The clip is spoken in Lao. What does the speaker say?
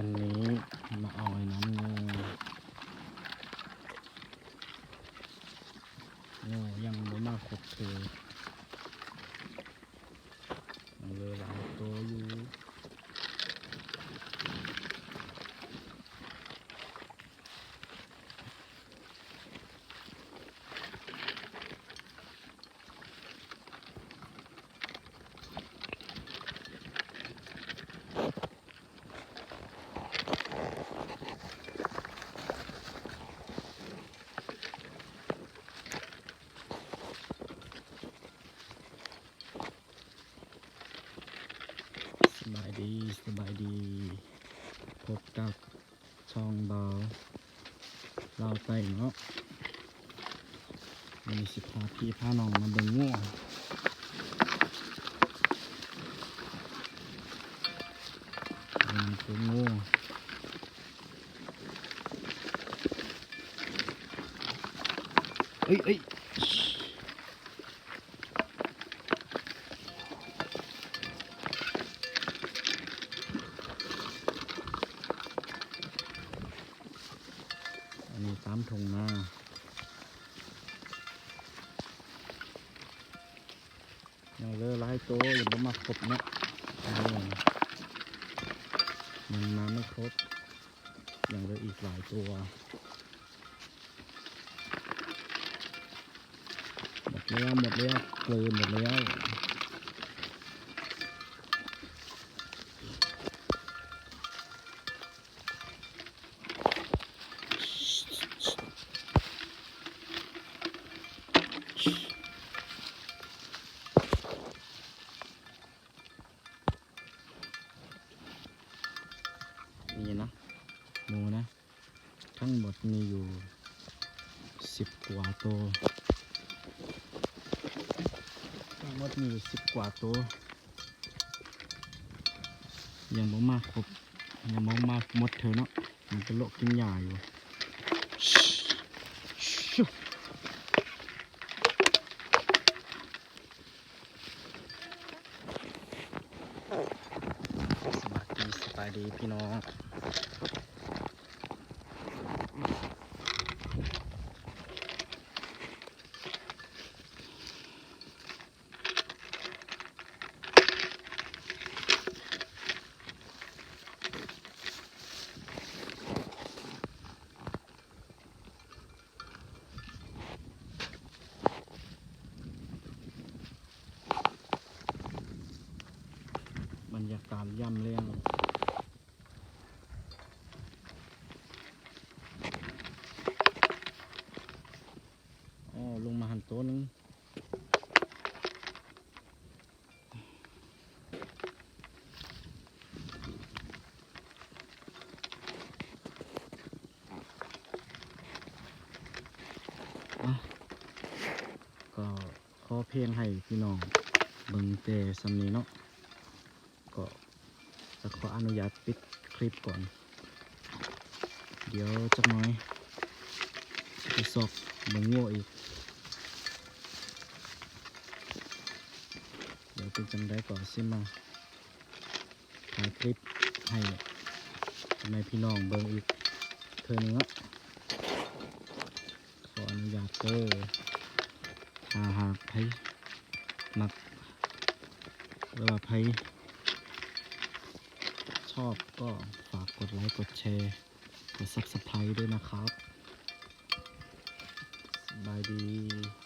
ອັນນີ້ມາເອົາໄອ້ນ້ຳງໍ ງໍຍັງບໍ່ມາຄົບເທື່ອ ຍັງເຫຼືອຫຼາຍໂຕຢູ່. ສະບາຍດີ ສະບາຍດີ ພົບກັບ ຊ່ອງບ່າວລາວໃຕ້ເນາະ. ມື້ນີ້ຊິພາພີ່ພານ້ອງມາເບິ່ງງໍ ເບິ່ງງໍ ເອີຍ ເອີຍ. ອັນນີ້ຕາມທົ່ງນາ ຍັງເຫຼືອຫຼາຍໂຕ ຍັງບໍ່ມາຄົບເນາະ ຍັງມາບໍ່ຄົບ ຍັງເຫຼືອອີກຫຼາຍໂຕ. ໝົດແລ້ວ ໝົດແລ້ວ ເກີນໝົດແລ້ວ. ນີ້ນະ ໝູນະ ທັງໝົດມີຢູ່ສິບກວ່າໂຕ ທັງໝົດມີຢູ່ສິບກວ່າໂຕ ຍັງບໍ່ມາຄົບ ຍັງບໍ່ມາໝົດເທື່ອເນາະ ມັນໄປເລາະກິນຫຍ້າຢູ່. ສະບາຍດີ ສະບາຍດີພີ່ນ້ອງ. ບັນຍາກາດຍາມແລງ ອໍ ລົງມາຫັ້ນໂຕໜຶ່ງ. ອ່ະ ກໍຂໍພຽງໃຫ້ພີ່ນ້ອງເບິ່ງແຕ່ສ່ຳນີ້ເນາະ ກໍຈະຂໍອະນຸຍາດປິດຄລິບກ່ອນ. ດຽວຈັກໜ້ອຍຊິໄປຊອກເບິ່ງງໍອີກ. ດຽວເປັນຈັ່ງໃດກໍຊິມາຖ່າຍຄລິບໃຫ້ພໍ່ແມ່ພີ່ນ້ອງເບິ່ງອີກເທື່ອໜຶ່ງເນາະ. ຂໍອະນຸຍາດເດີ. ຖ້າຫາກໃຜມັກ ຫຼືວ່າໃຜຊອບກໍຝາກກົດໄລ ກົດແຊ ກົດ Subscribe ດ້ວຍນະຄັບ. ສະບາຍດີ.